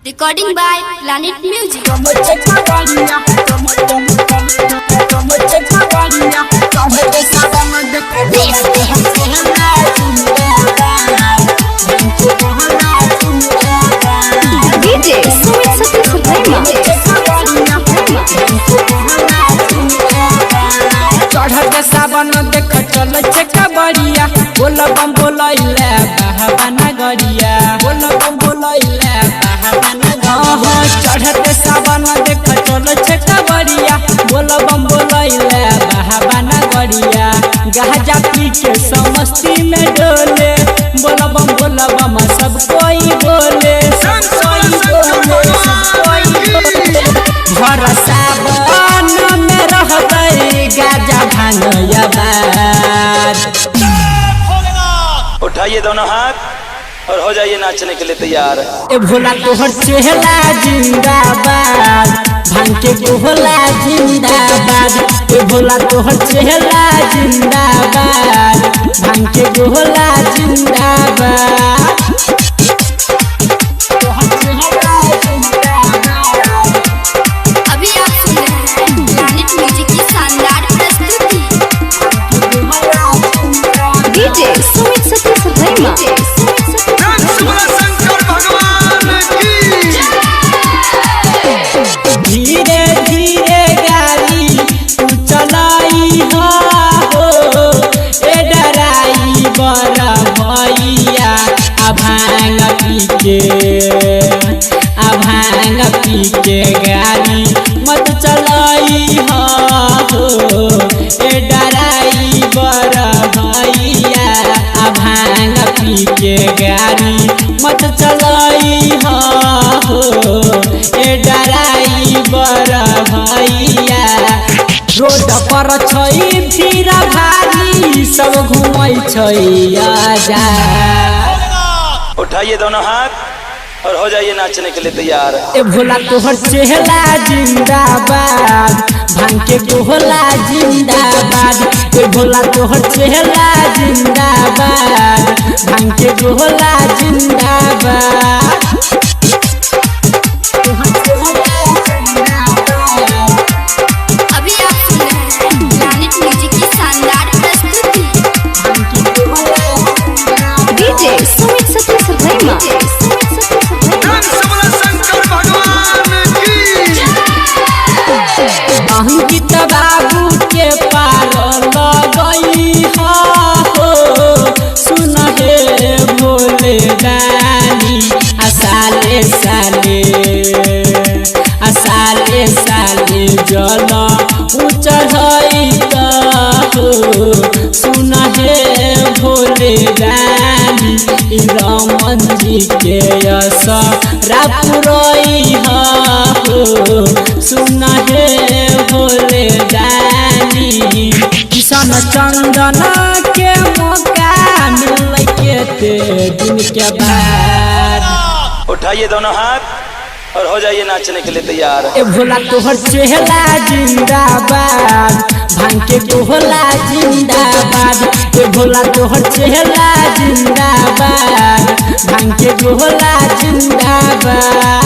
Recording by Planet Music. DJ Sumit Satish Verma. चढ़त सावन देख चल छै कबरिया, बोल बम बोलैले बाबा नगरिया, बोल बम बोलैले बाबा नगरिया। चढ़त सावन देख चल छै कबरिया, बोल बम बोलैले बाबा नगरिया। गाजा पी के समस्ती में डोले, बोल बम सब कोई बोले, सब कोई बोले, सब कोई बोले। भरसा बन में रहबै गाजा भांग अबार। उठाइए दोनों हाथ और हो जाइए नाचने के लिए तैयार। ए भोला तोहर चेहरा जिंदाबाद, भांग के गोहला जिंदाबाद। ए भोला तोहर चेहरा जिंदाबाद, भांग के गोहला जिंदाबाद। तोहर चेहरा जिंदाबाद। अभी आप सुन रहे हैं प्लैनेट म्यूजिक की शानदार प्रस्तुति। DJ Sumit Satish Verma. धीरे धीरे गाड़ी तू चलाई हो, ए डराई बर भैया। आ भांग पी के, आ भांग पी के गाड़ी मत चलाई हो, ए डराई बर भैया। आ भांग पी के गाड़ी मत चलाई हो, ए डराई बर भैया। रोड पर छै भीड़ भारी, सब घूमै छै आजाद। उठाइए दोनों हाथ और हो जाइए नाचने के लिए तैयार। ए भोला तोहर चेहरा जिंदाबाद, भांग के गोहला जिंदाबाद। ए भोला तोहर चेहरा जिंदाबाद, भांग के गोहला जिंदाबाद। तोहर चेहरा जिंदाबाद। अभी आप सुन रहे हैं प्लैनेट म्यूजिक की शानदार प्रस्तुति। DJ Sumit Satish Verma. Ankit बाबू के पार लगई हो, सुन हे भोले दानी। आ साले साले, आ साले साले जल चढ़ई हो, सुन हे भोले दानी। रमन जी के असरा पुरई हो, सुन हे भोले दानी। किशन चंदन के मौका मिल के ते दिन के बाद। उठाइए दोनों हाथ और हो जाइए नाचने के लिए तैयार। ए भोला तोहर चेहरा जिंदाबाद, भांग के गोहला जिंदाबाद। ए भोला तोहर चेहरा जिंदाबाद, भांग के गोहला जिंदाबाद।